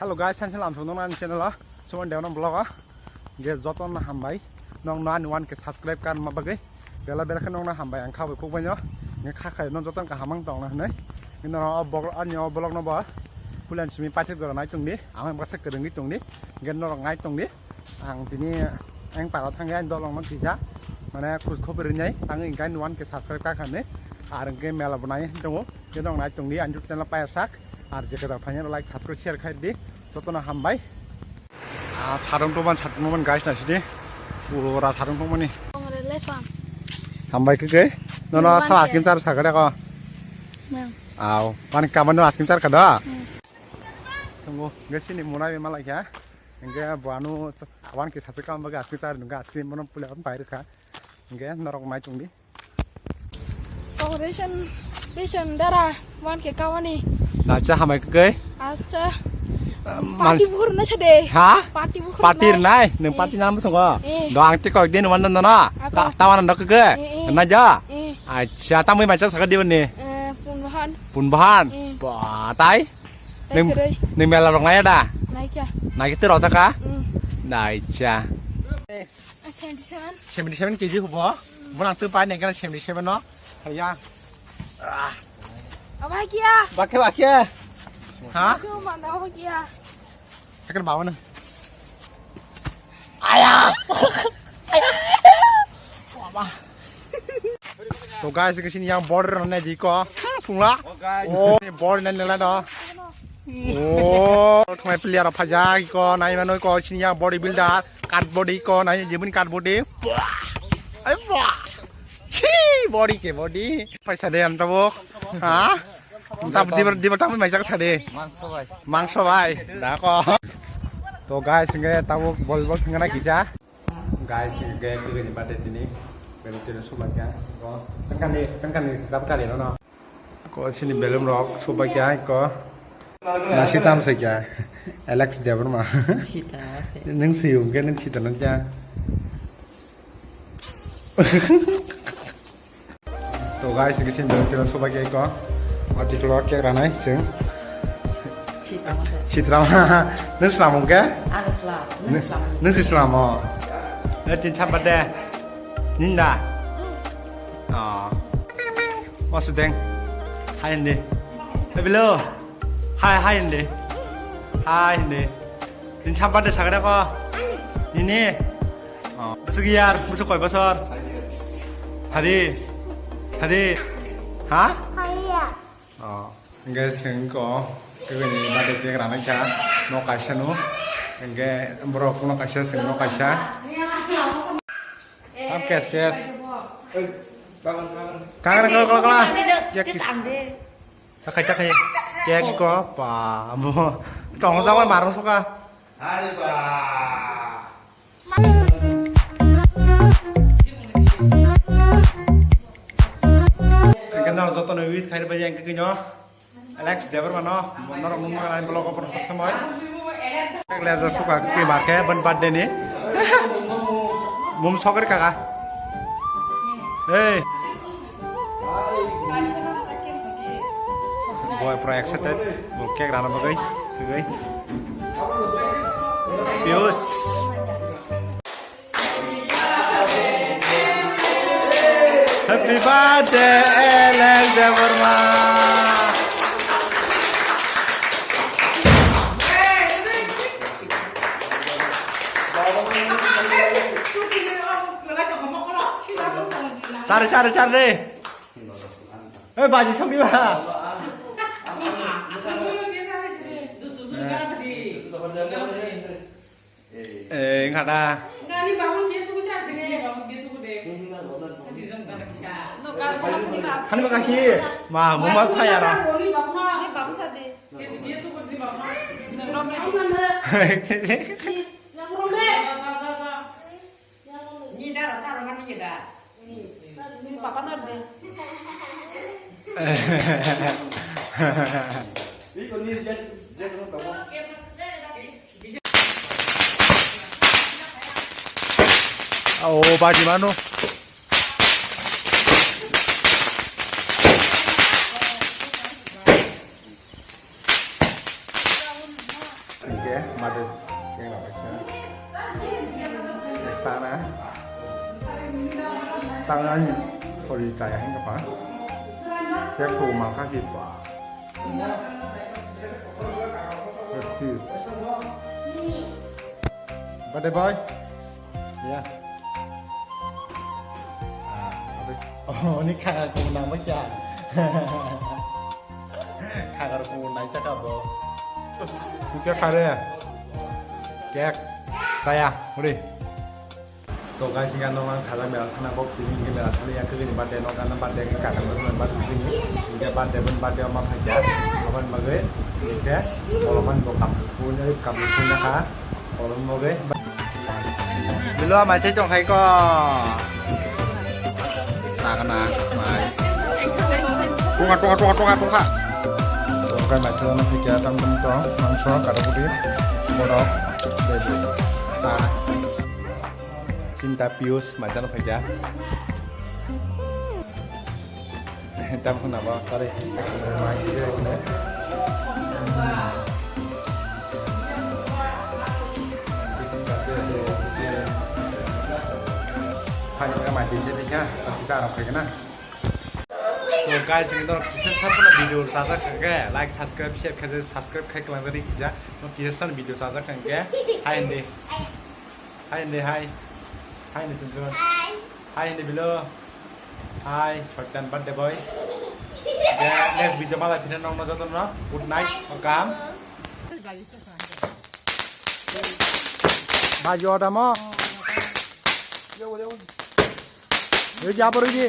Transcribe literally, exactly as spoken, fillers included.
Hello guys, sansal ang thung nang channel o, Suman Dewan vlog o. Ge joto no hambai, nong no ani one K subscribe kan ma bagwi. Bela bela khe nong no hambai ang khabai khuk baino. Nge kha khai no joto kaham ang tong na hwnwi. Nge no o vlog, ani o vlog no bo pulan simi paithak dora nai tong di. Ang baksa kwrwngwi tong di. Nge norok nai tong di. Ang tini eng paro thangwi ani dolong no tija. Mane khus khobor rinai tangwi hingkhe ani one K subscribe ka khanwi. Ar hingkhe mela bo nai tongo. Khe nong nai tong di ani channel paya sak. Ar je kwtal phainai like subscribe share khai di. Joto no hambai. Ah, sarung toman, sarung toman guys na sidi. Pura sarung tomani. Hambai khe khe. No no sa askin sar sakare ko. Mang. Aw, pani kaman no askin sar kada. Hmm. Tunggu, guys ini mulai memang lagi ya. Hingke buanu one K subscribe kam baga askin sar nungga askin mono pula bayar ka. Hingke norok mai tungdi. Congratulations, dara one K kawani. Nacha hamai khe. Acha. Party buhur na sade. Ha? Party buhur. Party nai, nung party nam songo. Eh. Do ang ti kok din wan na na. Tawana dok khe. Eh, eh. Na ja. Eh. Acha, tamui mai chak sakadi bani. Eh, Punbahan. Punbahan. Eh. Ba tai. Nung, nung mela rok nai da? Nai kya? Nai khe rok ka? Mm. Nai cha. Seventy seven. Seventy seven K G hubo. Bunang tu pai nengkana seventy seven no. Haya. Ah. Abai kya? Bakhe bakhe. Ha? Kyo mana abai kya? Akan bawa na. Aya. Aya. Wah. To guys, ke sini yang border na di ko. Phungla. Oh, guys. Oh, border na nela do. Oh, thongmai player phaja ko nai mano ko sini yang body builder, cut body ko nai jibun cut body. Ai wah. Chi body ke body. Paisa de am tabo. Ha? Tab dibar dibar tamu mai jak sade. Mangso bai. Mangso bai. Da ko. To guys, nge tabo volleyball thangna kisa. Guys, gaya kagani birthday tini. Belum tini suba kya. Ko, tengkani, tengkani, dap kali no, no. Ko sini belum rok suba kya ko. Nasi tam se kya. Alex Debbarma. Sita se. Nung siyung ke nung sita nang kya. To guys, ini sini belum tini suba kya ko. Mati keluar kya ranai sing. Sitram. Sitram. Nung selam ke? Ang selam. Nung selam. Nung si selam o. Eh, tin chap bade. Ninda. Oh. Masudeng. Hai ende. Hai bilo. Hai, hai ende. Hai ende. Tin chap bade sagada ko. Nini. Oh. Busuk yar, busuk koi bosor. Thari. Thari. Ha? Oh. Hingke chwng ko kagani birthday cake ranai kha, no kaisa no. Hingke borok no kaisa, chwng no kaisa. Tam kes kes. Kangra kala kala kala. Cake. Takai takai. Cake ko pa amo. Tong jawan marung soka. Hari ba. Hingke norok jotono wish khairokbai yang khe kino Alex Debbarma no, norok mung mangnai vlog o sob somoi. Alex suka khe mar khe ban birthday ni. Mum sokri kaka. Hey. Boy pura excited. Bo cake rana bagwi. Sigwi. Pius. Happy birthday, Alex Debbarma. Chare, chare, chare. Eh, baji sok di ba. Eh, ngada. Hani ba kaki. Ma, mama saya ra. Ni dara saro mani ni da. Ni papa na de. Oh, baji mano. Tangan pori kaya hin apa? Cek ko maka ki pa. Let's see. Birthday boy. Ya. Ah, apa sih? Oh, ini kakak ko nang baca. Kakak ko nang cakap bo. Kita kare. Kek. Kaya, udah. To guys, hingke ano ang khaja mela thana bo, tini hingke mela thani ya, kagini birthday no, gana birthday ke kakang no, birthday tini, hingke birthday bon birthday ma phaikya, aboni bagwi, hingke, poloman bo kaplu phun, ai kaplu phun ya kha, poloman bagwi. Bilo mai chai tong khai ko. Sagana, mai. Tunga, tunga, tunga, tunga, tunga. Tong khai mai chai ma phaikya, tam tam tong, mangso, kata kuti, borok, bebu, sa. Cinta Pius, mai chano phaikya. Tam khuna ba, sorry. Phaikya mai tise tisa, tisa arok phaikya na. To guys, ini to kisa sab na video sajak khe, like, subscribe, share khe, subscribe khai klang dari kisa. No kisa san video sajak khe. Hai hindi. Hai hindi, hai. Hai hindi, Chunchun. Hai hindi, Bilo. Hai, Soitan birthday boy. Ya, next video malai phina nongno jotono. Good night, welcome. Baju ada mo. Yo, yo. Yo, jabo rigi.